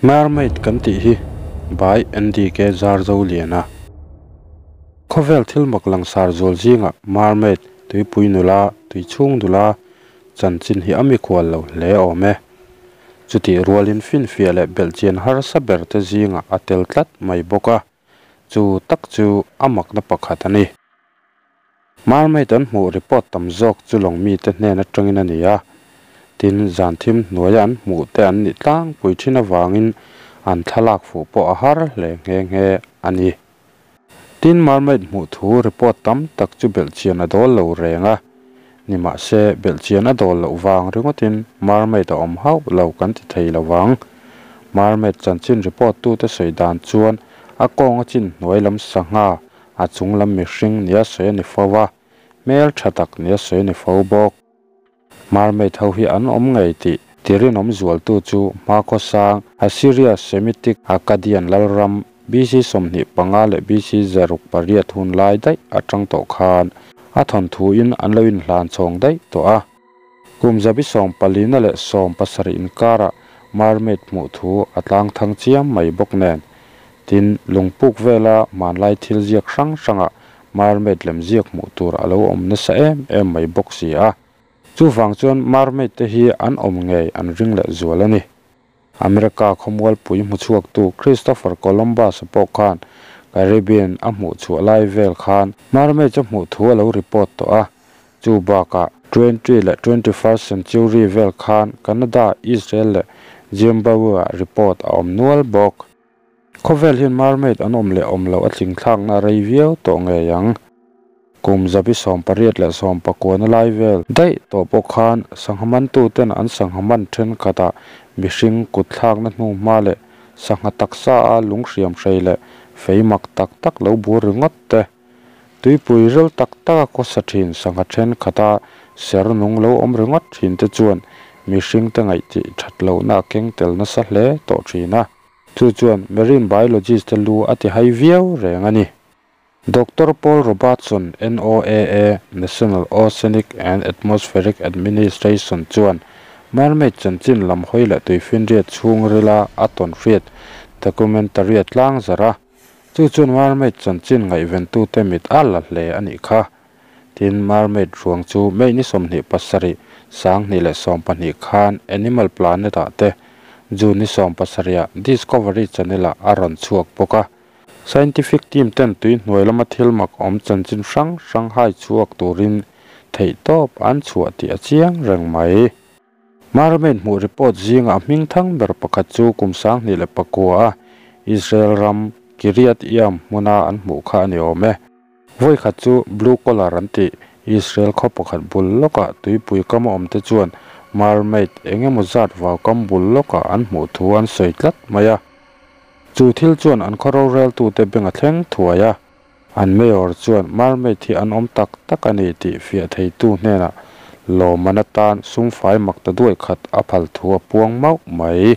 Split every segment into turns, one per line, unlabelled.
Mermaid kan tih hi by NDK Zarzoliana. Khawvel thil mak langsar zual zingah mermaid tuipui nula, tuichhung nula chanchin hi a mikhual lo hle awm e. Chutih rualin finfiah leh belhchian harsa ber te zingah a tel tlat mai bawk a, chu tak chu a makna pakhat a ni. Mermaid an hmuh report tam zawk chu lawng mite hnen atangin a ni a, tin zan thim hnuaia an hmuh te an nih tlangpui thin avangin an thlalak fuh pawh a har hle nghe nghe a ni. Tin mermaid hmuh thu report tam tak chu belhchian a dawl lo reng a, nimahse belhchian a dawl loh vang ringawtin mermaid a awm hauh lo kan ti thei lovang. Mermaid chanchin report tute sawi dan chuan a kawng a chin hnuai lam sangha a chung lam mihring nia sawi a ni fo a, hmel tha tak nia sawi a ni fo bawk. Mermaid ho hi an awm ngei tih tirinawm zualtu chu hmakhaw sang Assyria Semitic Akkadian lalram BC 25 leh BC 608 hun lai daih atang tawh khan a thawn thu in an lo inhlan chhawng daih tawh a. Kum zabi 14 leh 17 inkara mermaid hmuh thu a tlang thang chiam mai bawk nen. Tin lungpuk vela hmanlai thil ziak hrang hranga mermaid lem ziak hmuh tur a lo awm nasa em em mai bawk si a. Chu vang chuan mermaid te hi an awm ngei an ring leh zual a ni. America khawmual pui hmu chhuak tu Christopher Columbus pawh khan Caribbean a hmuh chhuah lai vel khan mermaid chu hmuh thu a lo report tawh a. Chu bakah 20 leh 21st century vel khan Canada, Israel leh Zimbabwe report a awm nual bawk. Khawvel hian mermaid an awm leh awm lo a tling thlak na rei viau tawh ngei ang. Kum zabi 18 leh 19 lai vel daih tawh pawh khan sanghaman tu ten an sanghaman then khata mihring kut thlak na hnu hma leh sangha taksa a lung hriam hrei leh fei mak tak tak lo bur ringawt te. Tuipui rel tak tak a khawsa thin sangha then khata ser nung lo awm ringawt thin te chuan mihring te ngaih tih that lo na keng tel nasa hle tawh thin a. Chu chuan marine biologist te lu a ti hai viau reng a ni. Dr. Paul Robertson, NOAA, National Oceanic and Atmospheric Administration chuan mermaid chanchin lam hawi leh tuifinriat chhung rila a tawn hriat documentary tlang zara. Chu chuan mermaid chanchin ngaihven tu te mit a la hle a nih kha. Tin mermaid ruang chu May ni 27 2012 khan Animal Planet ah te June ni 17 Discovery Channel ah a rawn chhuak bawk a. Scientific team ten tui hnuai lama thil mak awm chanchin hrang hrang hai chhuak turin theih tawp an chhuah tih a chiang reng mai. Mermaid hmuh report zinga hming thang ber pakhat chu kum 2009 a Israel ram Kiryat Yam hmuna an hmuh kha a ni awm e. Vawi khat chu blue collar an tih Israel khaw pakhat bul lawkah tuipui kam a awm te chuan mermaid engemaw zat vau kam bul lawkah an hmuh thu an sawi tlat mai a. Chu thil chuan an khaw rorel tu te benga thleng thuai a. An mayor chuan mermaid hi an awm tak tak a ni tih fiah thei tu hnenah lawmman atan sumfai mak ta duai khat a phal thu a puang mauh mai.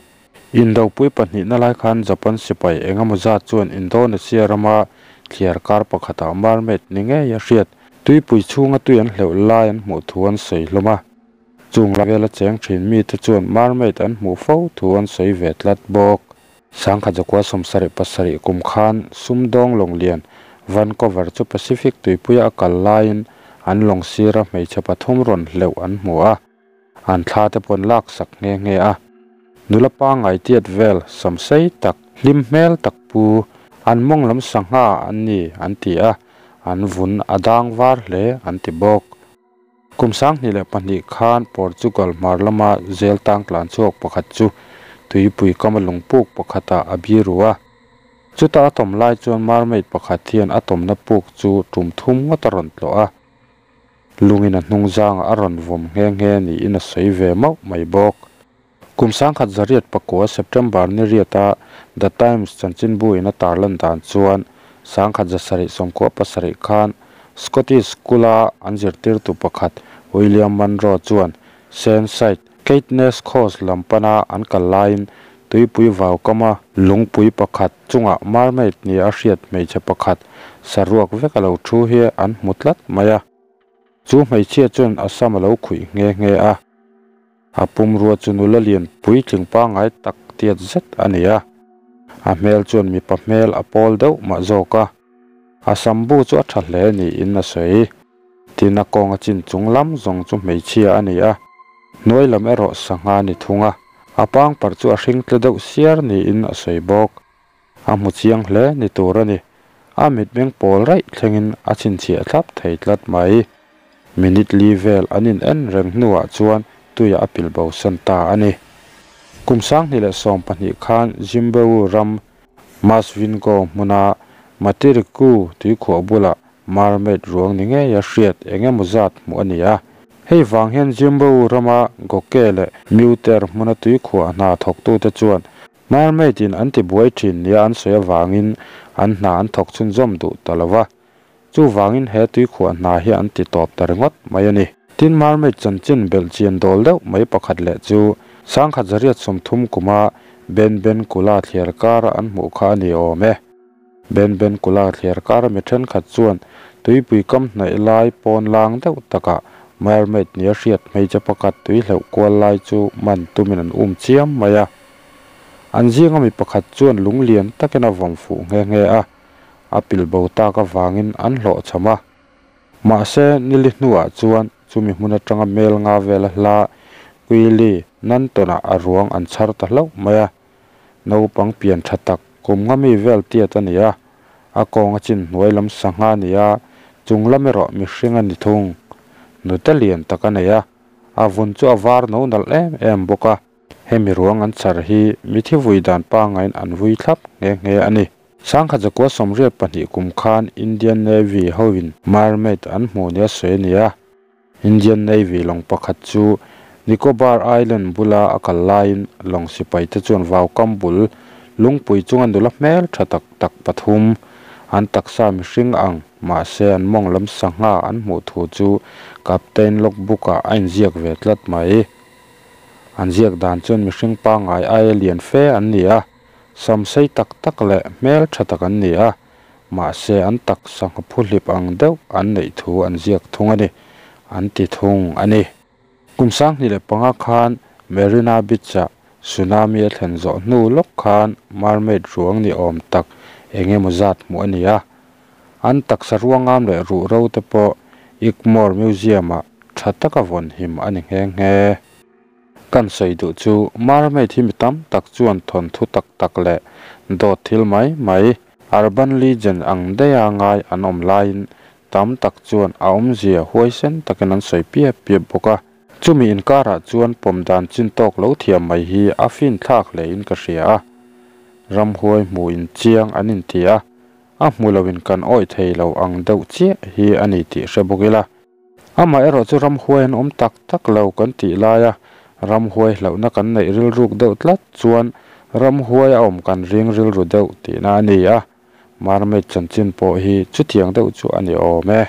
Indopui pahnih na lai khan Japan sipai engemaw zat chuan Indonesia rama thliar kar pakhatah mermaid ni ngei a hriat tuipui chhunga tui an hleuh lai an hmuh thu an sawi hlawm a. Chung vela cheng thin mi te chuan mermaid an hmuh fo thu an sawi ve tlat bawk. 1977 kum khan sumdawng lawnglian Vancouver chu Pacific tuipuia a kal laiin an lawng sira hmeichhe pathum rawn hleuh an hmu a. An thla te pawn lak sak nghe nghe a. Nula pangai tiat vel samsei tak hlim hmel tak pu an mawng lam sangha an ni an ti a, an vun a dang var hle an ti bawk. Kum 2002 khan Portugal hmar lama zel tang tlan chhuak pakhat chu tuipui kama lungpuk pakhata a biru a. Chuta a tawm lai chuan mermaid pakhat hian a tawmna puk chu tum thum ngawt a rawn tlawh a. Lungin a hnung zanga a rawn vawm nghe nghe niin a sawi ve mauh mai bawk. Kum 1909 September ni riata The Times chanchin bu in a tarlan dan chuan 1977 khan Scottish School-a an zirtirtu pakhat William Munro chuan Senside Caithness Coast lampana an kal laiin tuipui vau kama lungpui pakhat chungah mermaid ni a hriat hmeichhe pakhat saruak vek a lo thu hi an hmu tlat mai a. Chu hmeichhia chuan a sam a lo khuih nghe nghe a. A pumrua chu nula lian puitling pangai tak tiat zet a ni a. A hmel chuan mipa hmel a pawl deuh mah zawk a. A sambu chu a tha hle niin a sawi. Tin a kawnga chin chung lam zawng chu hmeichhia a ni a, hnuai lam erawh sangha a ni thung a. A pangparh chu a hring tle deuh siar niin a sawi bawk. A hmu chiang hle ni tur a ni. A mitmeng pawl raih thlengin a chhinchhiah thlap thei tlat mai. Minute li vel an in en reng hnuah chuan tuiah a pil bo san ta a ni. Kum 2012 khan Zimbabwe ram Masvingo hmuna Matiriku tuikhuah bulah mermaid ruang ni ngeia hriat eng emaw zat hmuh a ni a. Hei vang hian Zimbabwe rama Goke leh Muter hmuna tuikhuah hna thawktute chuan Mermaid in an tibuai thin nia an sawi avangin an hna an thawk chhunzawm duh ta lo va, chuvangin he tuikhuah hna hi an ti tawp ta ringawt mai a ni. Tin, mermaid chanchin belh chian dawl deuh mai pakhat leh chu 1830 kuma Ben Ben Kula thliar kara an hmuh kha a ni awm e. Ben Ben Kula thliar kara mi thenkhat chuan tuipui kam hnaih lai pawn lang deuh takah mermaid nia hriat hmeichhe pakhat tui hleuh kual lai chu man tumin an um chiam mai a. An zinga mi pakhat chuan lung lian takin a vawm fuh nghe nghe a, a pil bo tak avangin an hlawhchham a. Mahse, nili hnuah chuan chumi hmun atanga mel nga vela hla Quilly Nanton-ah a ruang an chhar ta hlauh mai a. Naupang pian tha tak kum nga mi vel tiat a ni a, a kawnga chin hnuai lam sangha a ni a, chung lam erawh mihring a ni thung. Nute lian tak a nei a, a vun chu a var no nalh em em bawk a. Hemi ruang an chhar hi mithi vui dan pangaiin an vui thlap nghe nghe a ni. 1982 kum khan Indian Navy hoin mermaid an hmuh nia sawi a ni a. Indian Navy lawng pakhat chu Nicobar Island bula a kal laiin lawng sipai te chuan vaukam bul lungpui chunga nula hmel tha tak tak pathum an taksa mihring ang mahse an mawng lam sangha an hmuh thu chu Captain logbook ah a inziak ve tlat mai. An ziak dan chuan mihring pangngai aia lian fe an ni a, sam sei tak tak leh hmel tha tak an ni a, mahse an taksa ngaphu hlip ang deuh an neih thu an ziak thung a ni, an ti thung a ni. Kum 2005 khan Marina Beach-ah tsunami a thlen zawh hnu lawk khan mermaid ruang ni awm tak eng emaw zat hmuh a ni a, an taksa ruangam leh ruhro te pawh Igmore Museum-ah tha taka vawn him a ni nghe nghe. Kan sawi duh chu mermaid hi mi tam tak chuan thawnthu tak tak leh dawt thil mai mai, urban legend ang daiha ngai an awm laiin tam tak chuan a awmzia huaisen takin an sawi piap piap bawk a. Chumi inkarah chuan pawm dan chin tawk lo thiam mai hi a fin thlak hlein ka hria a. Ramhuai hmu in chiang an inti a, a hmu loin kan awih thei lo ang deuh chiah hi a ni tih hre bawk ila. Amaherawh chu ramhuai an awm tak tak lo kan tih laia ramhuai hlauhna kan neih rilruk deuh tlat chuan ramhuai a awm kan ring rilru deuh tihna a ni a, mermaid chanchin pawh hi chutiang deuh chu a ni awm e.